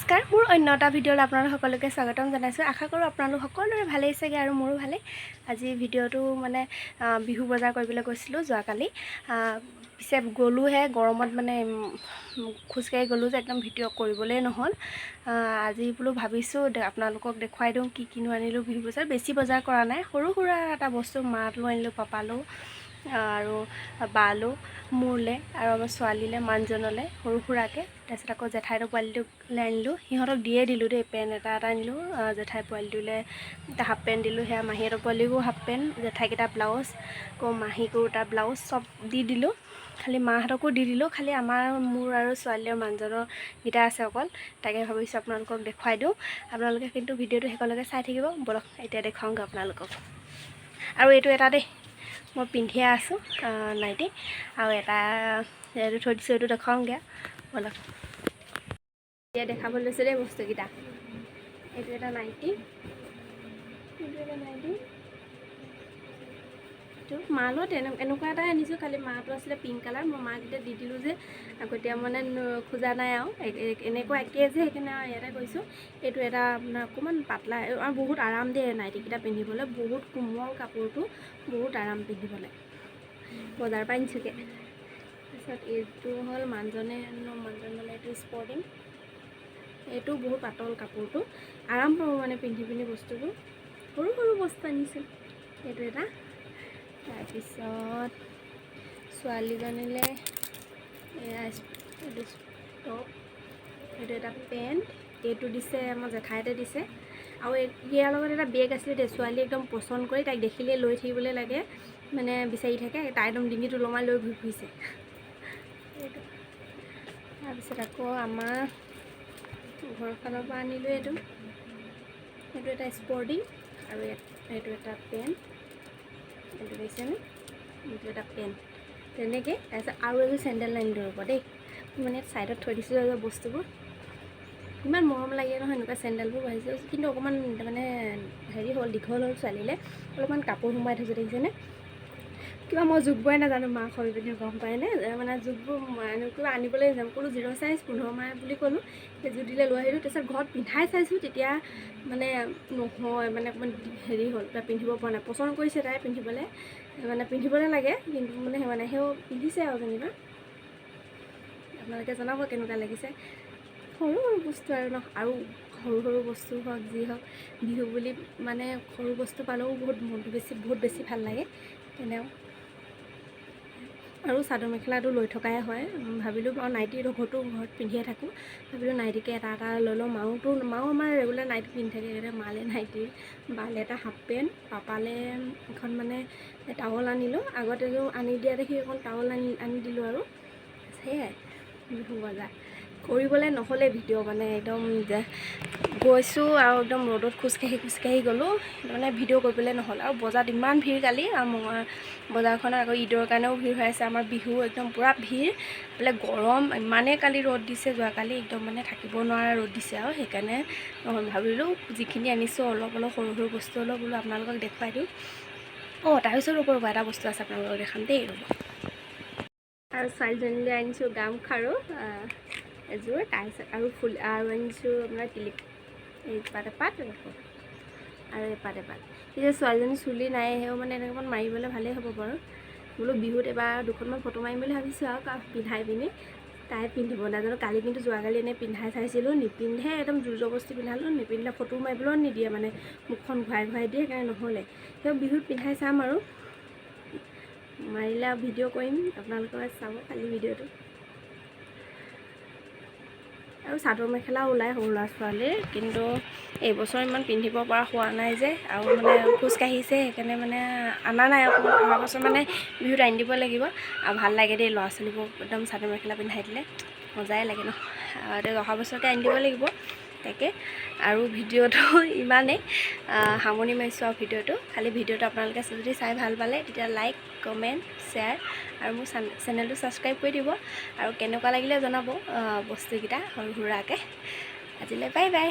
নমস্কাৰ, মোৰ অন্য এটা ভিডিঅ'লৈ আপোনালোক সকলোকে স্বাগতম জনাইছোঁ। আশা কৰোঁ আপোনালোক সকলোৰে ভালেই চাগে আৰু মোৰো ভালেই। আজি ভিডিঅ'টো মানে বিহু বজাৰ কৰিবলৈ গৈছিলোঁ যোৱাকালি। পিছে গ'লোহে, গৰমত মানে খোজকাঢ়ি গ'লোঁ যে একদম ভিডিঅ' কৰিবলৈ নহ'ল। আজি বোলো ভাবিছোঁ আপোনালোকক দেখুৱাই দিওঁ কি কিনো আনিলোঁ বিহু বজাৰ। বেছি বজাৰ কৰা নাই, সৰু সুৰা এটা বস্তু মালৈও আনিলোঁ, পাপালৈও আৰু বালৈও, মোৰলৈ আৰু আমাৰ ছোৱালীলৈ, মানুহজনলৈ সৰু সুৰাকৈ। তাৰপিছত আকৌ জেঠাইহঁতৰ পোৱালিটোলৈ আনিলোঁ। সিহঁতক দিয়ে দিলোঁ দেই, পেণ্ট এটা এটা আনিলোঁ। জেঠাই পোৱালিটোলৈ এটা হাফ পেণ্ট দিলোঁ, সেয়া মাহীহঁতৰ পোৱালিকো হাফ পেণ্ট, জেঠাইক এটা ব্লাউজ, আকৌ মাহীকো এটা ব্লাউজ, চব দি দিলোঁ। খালি মাহঁতকো দি দিলোঁ, খালি আমাৰ মোৰ আৰু ছোৱালী আৰু মানুহজনৰ কেইটা আছে অকল। তাকে ভাবিছোঁ আপোনালোকক দেখুৱাই দিওঁ। আপোনালোকে কিন্তু ভিডিঅ'টো শেষলৈকে চাই থাকিব। ব'লক, এতিয়া দেখুৱাওঁগৈ আপোনালোকক। আৰু এইটো এটা দেই, মই পিন্ধিয়ে আছোঁ নাইটি, আৰু এটা এইটো থৈ দিছোঁ, এইটো দেখুৱাওঁগৈ। ব'লক, এতিয়া দেখাব লৈছোঁ দেই বস্তুকেইটা। এইটো এটা নাইটি, এইটো এটা নাইটি। এইটো মালৈ এনেকুৱা এটাই আনিছোঁ, খালি মাটো আছিলে পিংক কালাৰ। মই মাক এতিয়া দি দিলোঁ যে, আকৌ এতিয়া মানে খোজা নাই আৰু এনেকুৱা একেই যে, সেইকাৰণে আৰু ইয়াতে কৈছোঁ। এইটো এটা আপোনাৰ অকণমান পাতলা আৰু বহুত আৰাম দিয়ে নাইটিকেইটা পিন্ধিবলৈ। বহুত কোমল কাপোৰটো, বহুত আৰাম পিন্ধিবলৈ। বজাৰৰ পৰা আনিছোঁগৈ। তাৰপিছত এইটো হ'ল মানুহজনে, মানুহজনলৈ এইটো স্পৰ্টিং। এইটো বহুত পাতল কাপোৰটো, আৰাম পাব মানে পিন্ধি পিন্ধি বস্তুবোৰ। সৰু সৰু বস্তু আনিছোঁ। এইটো এটা। তাৰপিছত ছোৱালীজনীলৈ এয়া এইটো টপ, এইটো এটা পেণ্ট। এইটো দিছে আমাৰ জেঠাইতে দিছে। আৰু ইয়াৰ লগত এটা বেগ আছিলে দেই। ছোৱালী একদম পচন্দ কৰি তাইক দেখিলেই লৈ থাকিবলৈ লাগে, মানে বিচাৰি থাকে। তাই একদম ডিঙিটো ওলমাই লৈ ঘূৰি ফুৰিছে এইটো। তাৰপিছত আকৌ আমাৰ ঘৰৰ ফালৰ পৰা আনিলোঁ এইটো। এইটো এটা স্পৰ্টিং আৰু এইটো এটা পেণ্ট। এইটো দেখিছেনে? এইটো এটা পেণ্ট তেনেকৈ। তাৰপিছত আৰু এযোৰ চেণ্ডেল আনিলোঁ, ৰ'ব দেই, মই মানে ছাইডত থৈ দিছোঁ আৰু বস্তুবোৰ। ইমান মৰম লাগে নহয় এনেকুৱা চেণ্ডেলবোৰ ভাবিছোঁ, কিন্তু অকণমান মানে হেৰি হ'ল, দীঘল হ'ল ছোৱালীলৈ। অলপমান কাপোৰ সোমাই থৈছোঁ, দেখিছেনে? কিবা মই জোখবোৰে নাজানো, মাক হৈ পিনে গম পায়নে? মানে জোখবোৰ কিবা আনিবলৈ যাম, ক'লোঁ 0 চাইজ 15 মাহ বুলি ক'লোঁ, সেইযোৰ দিলে, লৈ আহিলোঁ। তাৰপিছত ঘৰত পিন্ধাই চাইছোঁ, তেতিয়া মানে নহয়, মানে অকণমান হেৰি হ'ল, তাই পিন্ধিব পৰা নাই। পচন্দ কৰিছে তাই পিন্ধিবলৈ, মানে পিন্ধিবলৈ লাগে, কিন্তু মানে মানে সেও পিন্ধিছে আৰু যেনিবা। আপোনালোকে জনাব কেনেকুৱা লাগিছে। সৰু সৰু বস্তু আৰু ন, আৰু সৰু সৰু বস্তু হওক যি হওক, বিহু বুলি মানে সৰু বস্তু পালেও বহুত মনটো বেছি, বহুত বেছি ভাল লাগে তেনেও। আৰু চাদৰ মেখেলাটো লৈ থকাই হয়। ভাবিলোঁ আৰু নাইটিটো ঘৰতো ঘৰত পিন্ধিয়ে থাকোঁ, ভাবিলোঁ নাইটিকে এটা এটা লৈ লওঁ। মাওতো, মাও আমাৰ ৰেগুলাৰ নাইটি পিন্ধি থাকে, সেইকাৰণে মালে নাইটি, বালে এটা হাফ পেণ্ট, পাপালে এখন মানে টাৱল আনিলোঁ। আগতে আনি দিয়া দেখি এখন টাৱল আনি আনি দিলোঁ। আৰু সেয়াই বিহু বজাৰ কৰিবলৈ নহ'লে ভিডিঅ', মানে একদম গৈছোঁ আৰু একদম ৰ'দত খোজকাঢ়ি খোজকাঢ়ি গ'লোঁ, মানে ভিডিঅ' কৰিবলৈ নহ'ল। আৰু বজাৰত ইমান ভিৰ কালি, আৰু বজাৰখনত আকৌ ঈদৰ কাৰণেও ভিৰ হৈ আছে, আমাৰ বিহু একদম পূৰা ভিৰ। এইফালে গৰম, ইমানেই কালি ৰ'দ দিছে যোৱাকালি, একদম মানে থাকিব নোৱাৰা ৰ'দ দিছে। আৰু সেইকাৰণে নহ'ল। ভাবিলোঁ যিখিনি আনিছোঁ অলপ অলপ সৰু সৰু বস্তু অলপ বোলো আপোনালোকক দেখুৱাই দিওঁ। অঁ, তাৰপিছত ৰ'ব ৰ'ব, এটা বস্তু আছে, আপোনালোকক দেখাম দেই, ৰ'ব। আৰু ছোৱালীজনীলৈ আনিছোঁ গামখাৰু এযোৰ। তাৰপিছত আৰু ফুল আৰু আনিছোঁ আপোনাৰ ক্লিপ, এই পাত এপাত আৰু এপাত এপাত। এতিয়া ছোৱালীজনী চুলি নাই, সেও মানে এনেকৈ অকণমান মাৰিবলৈ ভালেই হ'ব বাৰু। বোলো বিহুত এবাৰ দুখনমান ফটো মাৰিম বুলি ভাবিছোঁ আৰু পিন্ধাই পিনি। তাই পিন্ধিব নাজানো কালি, কিন্তু যোৱাকালি এনেই পিন্ধাই চাইছিলোঁ, নিপিন্ধে। একদম জোৰ জবৰদস্তি পিন্ধালোঁ, নিপিন্ধিলে। ফটো মাৰিবলৈও নিদিয়ে, মানে মুখখন ঘূৰাই ঘূৰাই দিয়ে, সেইকাৰণে নহ'লে। সেই বিহুত পিন্ধাই চাম আৰু মাৰিলে আৰু ভিডিঅ' কৰিম, আপোনালোকে চাব খালি ভিডিঅ'টো। আৰু চাদৰ মেখেলা ওলাই সৰু ল'ৰা ছোৱালীৰ, কিন্তু এইবছৰ ইমান পিন্ধিব পৰা হোৱা নাই যে, আৰু মানে খোজকাঢ়িছে, সেইকাৰণে মানে অনা নাই। অকণমান অহা বছৰ মানে বিহুত আনি দিব লাগিব। আৰু ভাল লাগে দেই ল'ৰা ছোৱালীবোৰ একদম চাদৰ মেখেলা পিন্ধাই দিলে মজাই লাগে ন। এতিয়া অহা বছৰকৈ আনি দিব লাগিব তাকে। আৰু ভিডিঅ'টো ইমানেই, সামৰণি মাৰিছোঁ আৰু ভিডিঅ'টো। খালি ভিডিঅ'টো আপোনালোকে যদি চাই ভাল পালে, তেতিয়া লাইক, কমেণ্ট, শ্বেয়াৰ আৰু মোৰ চেনেলটো ছাবস্ক্ৰাইব কৰি দিব। আৰু কেনেকুৱা লাগিলে জনাব বস্তুকেইটা সৰু সুৰাকৈ। আজিলৈ বাই বাই।